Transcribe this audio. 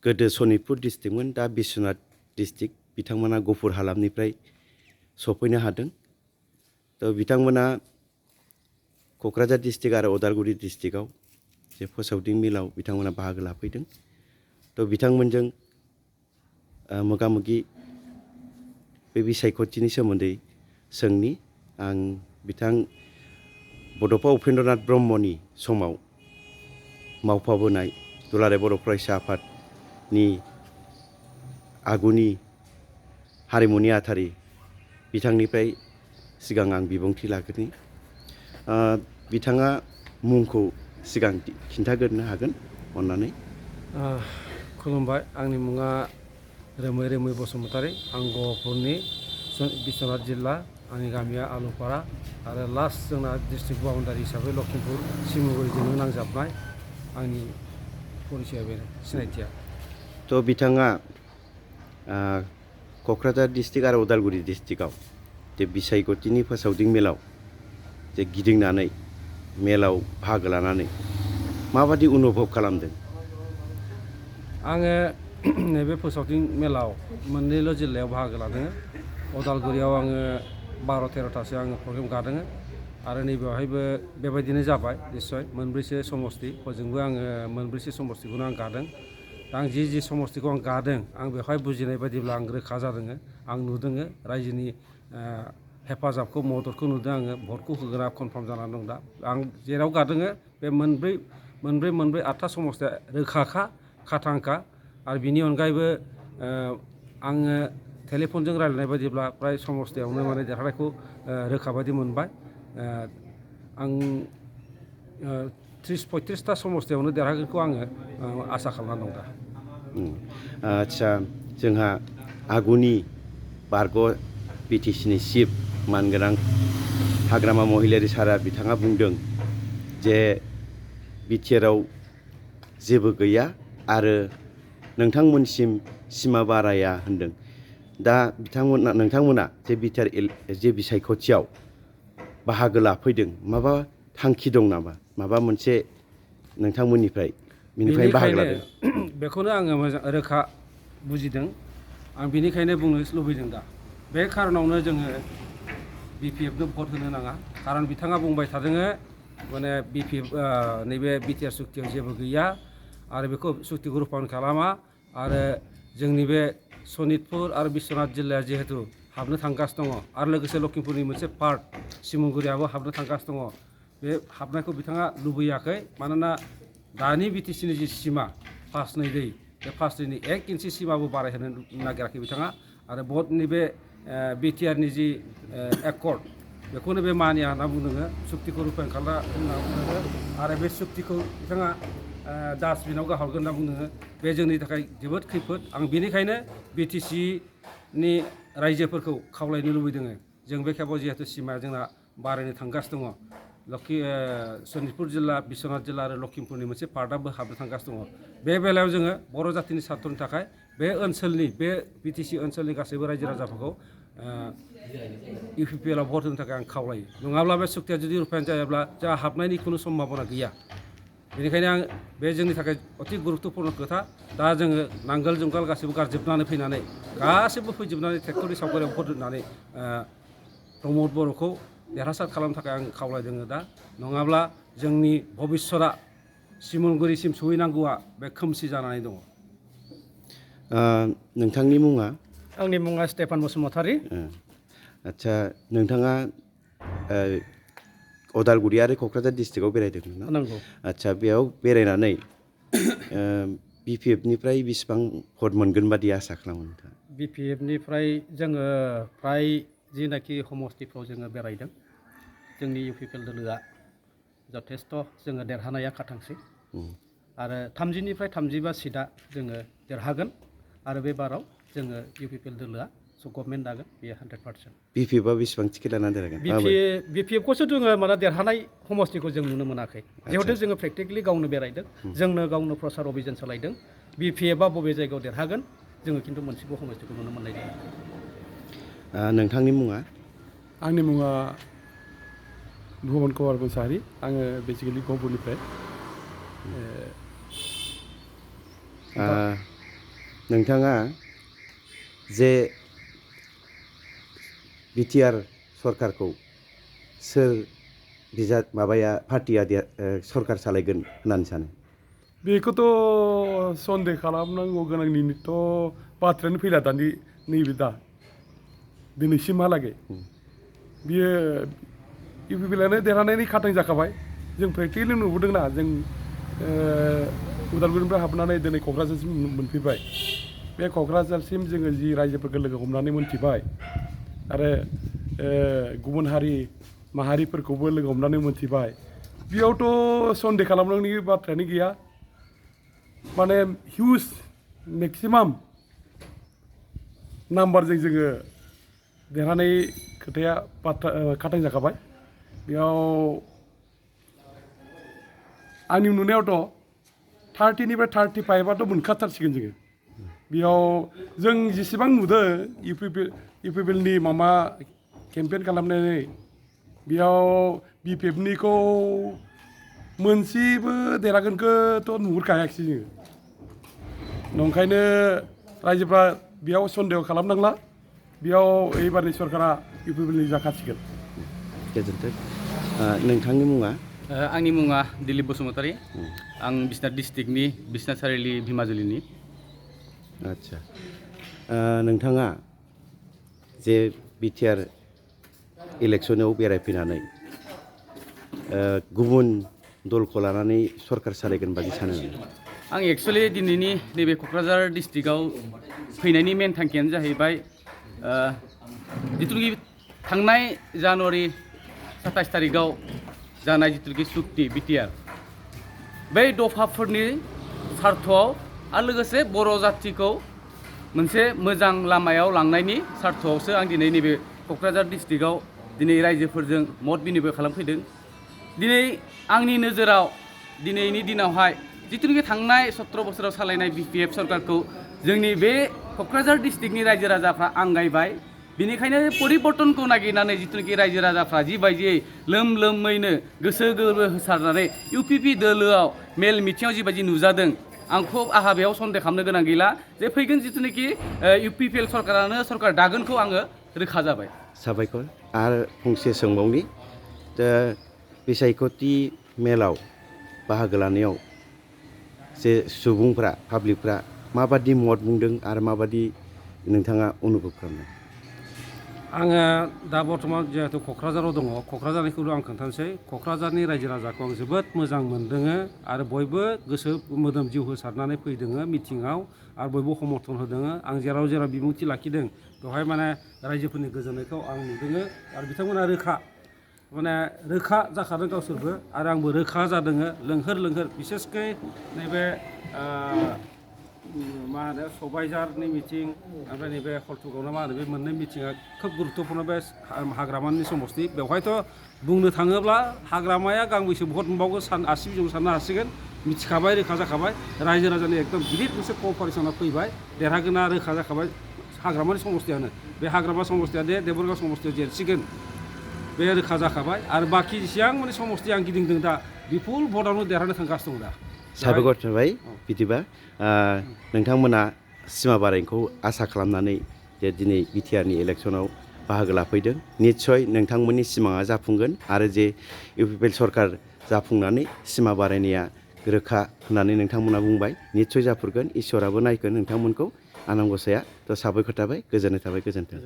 गोदो सनितपुर डिस्ट्रिक्टमोन दा बिश्वनाथ डिस्ट्रिक्ट बिथांमोना गफुर हालामनिफ्राय सफैनो हादों थ' बिथांमोना क'क्राझार डिस्ट्रिक्ट आरो उदालगुरि डिस्ट्रिक्टआव जे फोसावदिं मिलाव बिथांमोना बाहागो लाफैदों थ' बिथांमोनजों मोगा-मोगि बे बिसायख'थिनि सोमोन्दै सोंनि आं बिथां बड'फा उपेन्द्रनाथ ब्रह्मनि समाव मावफाबोनाय दुलाराय बर' फरायसा आफादनि आगुनि हारिमुनि आथारि बिथांनिफ्राय सिगां आं बिबुंथि लाग्रोनि बिथाङा मुंखौ सिगां खिन्थाग्रोनो हागोन अन्नानै। खुलुमबाय, आंनि मुङा रोमै रोमै बसुमतारी। आं गहपुरनि बिश्वनाथ जिल्ला, आंनि गामिया आलुपारा आरो लास्ट जोंना डिस्ट्रिक्ट बाउन्डारि हिसाबै लखिमपुर सिमुगुरिजोंनो नांजाबनाय। आंनि परिचया बेनो, सिनायथिया। थ' बिथाङा क'क्राझार डिस्ट्रिक्ट आरो उदालगुरि डिस्ट्रिक्टआव जे बिसायख'थिनि फोसावदिं मेलाव जे गिदिंनानै मेलाव बाहागो लानानै माबादि अनुभब खालामदों? आङो नैबे फोसावदिं मेलाव मोननैल' जिल्लायाव बाहागो लादों। उदालगुरियाव आङो 12-13थासो आङो प्रग्राम गादों आरो नैबेवहायबो बेबायदिनो जाबाय निस्सय मोनब्रैसो समस्ति, हजोंबो आङो मोनब्रैसो समस्तिखौनो आं गादों। दा आं जि समस्तिखौ आं गादों आं बेवहाय बुजिनाय बायदिब्ला आं रोखा जादों, आं नुदों रायजोनि हेफाजाबखौ मददखौ नुदों, आङो भटखौ होगोना कनफार्म जानानै दं। दा आं जेराव गादों बे मोनब्रै 8था समस्तिया रोखाखा, खाथांखा आरो बिनि अनगायैबो आङो टेलिफनजों रायज्लायनाय बायदिब्ला फ्राय समस्तियावनो माने देरहानायखौ रोखा बायदि मोनबाय। आं 30-35था समस्तियावनो देरहागोनखौ आङो आसा खालामनानै दं दा। आदसा, जोंहा आगुनि बारग' बिटिसिनि चिफ मानगोनां हाग्रामा महिलारि सारा बिथाङा बुंदों जे बिटिआरआव जेबो गैया आरो नोंथांमोनसिम सिमा बाराया होनदों। दा नोंथांमोना जे बिटिआर जे बिसायख'थियाव बाहागो लाफैदों, माबा थांखि दं नामा? माबा मोनसे नोंथांमोननिफ्राय बेनिफ्राय बाहागो लादों? बेखौनो आङो मोजां रोखा बुजिदों। आं बिनिखायनो बुंनो लुबैदों दा बे खारनावनो जोङो बिपिएफनो भट होनो नाङा। खारन बिथाङा बुंबाय थादों माने नैबे बिटिआर सुक्तियाव जेबो गैया आरो बेखौ सुक्तिखौ रुपायन खालामा आरो जोंनि बे सनितपुर आरो बिश्वनाथ जिल्लाया जिहेतु हाबनो थांगासिनो दङ आरो लोगोसे लखिमपुरनि मोनसे पार्ट सिमुगुरियाबो हाबनो थांगासिनो दङ। बे हाबनायखौ बिथाङा लुबैयाखै, मानोना दानि बिटिसिनि जि सिमा 5/2 बे 5/2नि 1 इन्सि सिमाबो बारायहोनो नागिराखै बिथाङा आरो भटनि बे बिटिआरनि जि एकर्ड बेखौनो बे मानिया होनना बुंदों, सुक्तिखौ रुपायन खालामा होनना बुंदों आरो बे सुक्तिखौ बिथाङा डास्टबिनाव गाहरगोन होनना बुंदों। बे जोंनि थाखाय जोबोद खैफोद। आं बिनिखायनो बिटिसिनि रायजोफोरखौ खावलायनो लुबैदों, जों बे खेबाव जिहेतु सिमाया जोंना बारायनो थांगासिनो दङ, सनितपुर जिल्ला, बिश्वनाथ जिल्ला आरो लखिमपुरनि मोनसे पार्टआबो हाबनो थांगासिनो दङ। बे बेलायाव जोङो बर' जाथिनि सात्रनि थाखाय बे ओनसोलनि, बे बिटिसि ओनसोलनि गासैबो रायजो राजाफोरखौ इउपिपिएलआव भट होनो थाखाय आं खावलायो। नङाब्ला बे सुक्तिया जुदि रुपायन जायाब्ला जोंहा हाबनायनि खुनु सम्भाबना गैया। बेनिखायनो आं बे जोंनि थाखाय अति गुरुत्तपुर्ण खोथा। दा जोङो नांगोल जुंगाल गासैबो गारजोबनानै फैनानै गासैबो फैजोबनानै ट्रेक्टरनि सावगारियाव भट होनानै प्रमद बर'खौ देरहासार खालामनो थाखाय आं खावलायदों दा। नङाब्ला जोंनि भबिष्यतआ सिमुलगुरिसिम सहैनांगौआ बे खोमसि जानानै दङ। नोंथांनि मुङा? आंनि मुङा स्टेफान बसुमतारी। आदसा, नोंथाङा उदालगुरि आरो क'क्राझार डिस्ट्रिक्टआव बेरायदों ना? नंगौ। आदसा, बेयाव बेरायनानै बिपिएफनिफ्राय बेसेबां भट मोनगोन बादि आसा खालामो नोंथाङा? बिपिएफनिफ्राय जोङो फ्राय जिनाखि समस्तिफ्राव जोङो बेरायदों, जोंनि इउपिपिएल दोलोआ जथेस्थ' जोङो देरहानाया खाथांसै आरो 30निफ्राय 35 सिटआ जोङो देरहागोन आरो बे बाराव जोङो इउपिपिएल दोलोआ गभर्नमेन्ट दागोन, बेयो 100%। बिपिएफआ बेसेबां टिकेट लानानै देरहागोन? बिपिएफखौसो जोङो माने देरहानाय समस्तिखौ जों नुनो मोनाखै। जिहेतु जोङो प्रेक्टिकेलि गावनो बेरायदों, जोंनो गावनो प्रसार अभियान सालायदों। बिपिएफआ बबे जायगायाव देरहागोन जोङो खिन्थु मोनसेबो समस्तिखौ नुनो मोननाय जायाखै। नोंथांनि मुङा? आंनि मुङा भुबन कुमार मुसाहारि। आङो बेसिकेलि गहपुरनिफ्राय नोंथाङा जे BTR सरकारखौ सोर बिजाब माबाया पार्टिया सरकार सालायगोन होननानै सानो? बेखौथ' सन्देह खालामनांगौ गोनांनिथ' बाथ्रायानो फैला दानि नैबे दिनैसिमहालागै बियो UPPLआनो देरहानायनि खाथां जाखाबाय। जों प्रेक्टिकेलि नुबोदोंना, जों उदालगुरिनिफ्राय हाबनानै दिनै क'क्राझारसिम मोनफैबाय। बे क'क्राझारसिम जोङो जि रायजोफोरखौ लोगो हमनानै मोनथिबाय आरो गुबुन हारि माहारिफोरखौबो लोगो हमनानै मोनथिबाय। बेयावथ' सन्देह खालामनांगौनि बाथ्रायानो गैया। माने हिउज मेक्सिमाम नाम्बारजों जोङो देरहानाय खोथाया खाथां जाखाबाय। बेयाव आंनि नुनायावथ' 30निफ्राय 35आथ' मोनखाथारसिगोन जोङो। बेयाव जों जेसेबां नुदों UPPLनि माबा केम्पेइन खालामनानै, बेयाव BPFनिखौ मोनसेबो देरहागोनखौथ' नुहुरखायाखिसै जोङो। नंखायनो रायजोफ्रा बेयाव सन्देह खालामनांला। बेयाव एबारनि सरकारा UPPLनि जाखासिगोन। गोजोन्थों। नोंथांनि मुङा? आंनि मुङा दिलीप बसुमतारी। आं बिसनाथ डिस्ट्रिक्टनि बिसनाथ सारिआलि भिमाजुलिनि। आदसा, नोंथाङा जे BTR इलेक्सनाव बेरायफैनानै गुबुन दलखौ लानानै सरकार सालायगोन बादि सानो? आं एक्सुवेलि दिनैनि नैबे क'क्राझार डिस्ट्रिक्टआव फैनायनि मेन थांखियानो जाहैबाय जिथुनाखि थांनाय जानुवारि 27 तारिखआव जानाय जिथुनाखि सुक्ति BTR, बै दफाफोरनि सार्थआव आरो लोगोसे बर' जाथिखौ मोनसे मोजां लामायाव लांनायनि सार्थआवसो आं दिनै नैबे क'क्राझार डिस्ट्रिक्टआव दिनै रायजोफोरजों मत बिनिमय खालामफैदों। दिनै आंनि नोजोराव दिनैनि दिनावहाय जिथुनाखि थांनाय 17 बोसोराव सालायनाय BPF सरकारखौ जोंनि बे क'क्राझार डिस्ट्रिक्टनि रायजो राजाफ्रा आंगायबाय। बेनिखायनो परिबर्तनखौ नागिरनानै जिथुनाखि रायजो राजाफ्रा जिबायदियै लोम लोमैनो गोसो गोरबो होसारनानै UPP दोलोआव मेल मिथिङाव जिबायदि नुजादों, आंहा बेयाव सन्देह खालामनो गोनां गैला जे फैगोन जिथुनाखि UPPL सरकारानो सरकार दागोनखौ आङो रोखा जाबाय। साबायखर। आरो फंसे सोंबावनि, दा बिसायख'थि मेलाव बाहागो लानायाव जे सुबुंफ्रा, पाब्लिकफ्रा माबादि मत बुंदों आरो माबादि नोंथाङा अनुभब खालामदों? आङो दा बर्थमान जिहेतु क'क्राझाराव दङ, क'क्राझारनिखौल' आं खोन्थानोसै। क'क्राझारनि रायजो राजाखौ आं जोबोद मोजां मोनदों आरो बयबो गोसो मोदोम जिउ होसारनानै फैदों मिटिङाव आरो बयबो समर्थन होदों। आं जेराव जेराव बिबुंथि लाखिदों बेवहाय माने रायजोफोरनि गोजोननायखौ आं नुदों आरो बिथांमोना रोखा जाखादों गावसोरबो आरो आंबो रोखा जादों। लोंहोर बिसेसकै नैबे मा होनो सबायझारनि मिटिं ओमफ्राय नैबे हलथुगावना मा होनो, बे मोननै मिटिङा खोब गुरुत्तपुर्ण। बे हाग्रामानि समस्ति, बेवहायथ' बुंनो थाङोब्ला हाग्रामाया गांबेसे भट मोनबावगोन आसि बिजौ साननो हासिगोन। मिथिखाबाय, रोखा जाखाबाय। रायजो राजानि एकदम गिदिर मोनसे क'पारेसना फैबाय, देरहागोना रोखा जाखाबाय। हाग्रामानि समस्तियानो, बे हाग्रामा समस्तिया देबरगाव समस्तियाव जेनसिगोन, बे रोखा जाखाबाय। आरो बाखि जेसेबां माने समस्ति आं गिदिंदों दा, बिपुल भटआवनो देरहानो थांगासिनो दं दा। साबायखर थाबाय। बिदिबा नोंथांमोना सिमा बारायनायखौ आसा खालामनानै जे दिनै BTRनि इलेक्सनाव बाहागो लाफैदों, निस्सय नोंथांमोननि सिमाङा जाफुंगोन आरो जे UPPL सरकार जाफुंनानै सिमा बारायनाया रोखा होननानै नोंथांमोना बुंबाय, निस्सय जाफुंगोन। इसोराबो नायगोन नोंथांमोनखौ। आनान गसाया। थ' साबायखर थाबाय, गोजोननाय थाबाय, गोजोन्थों।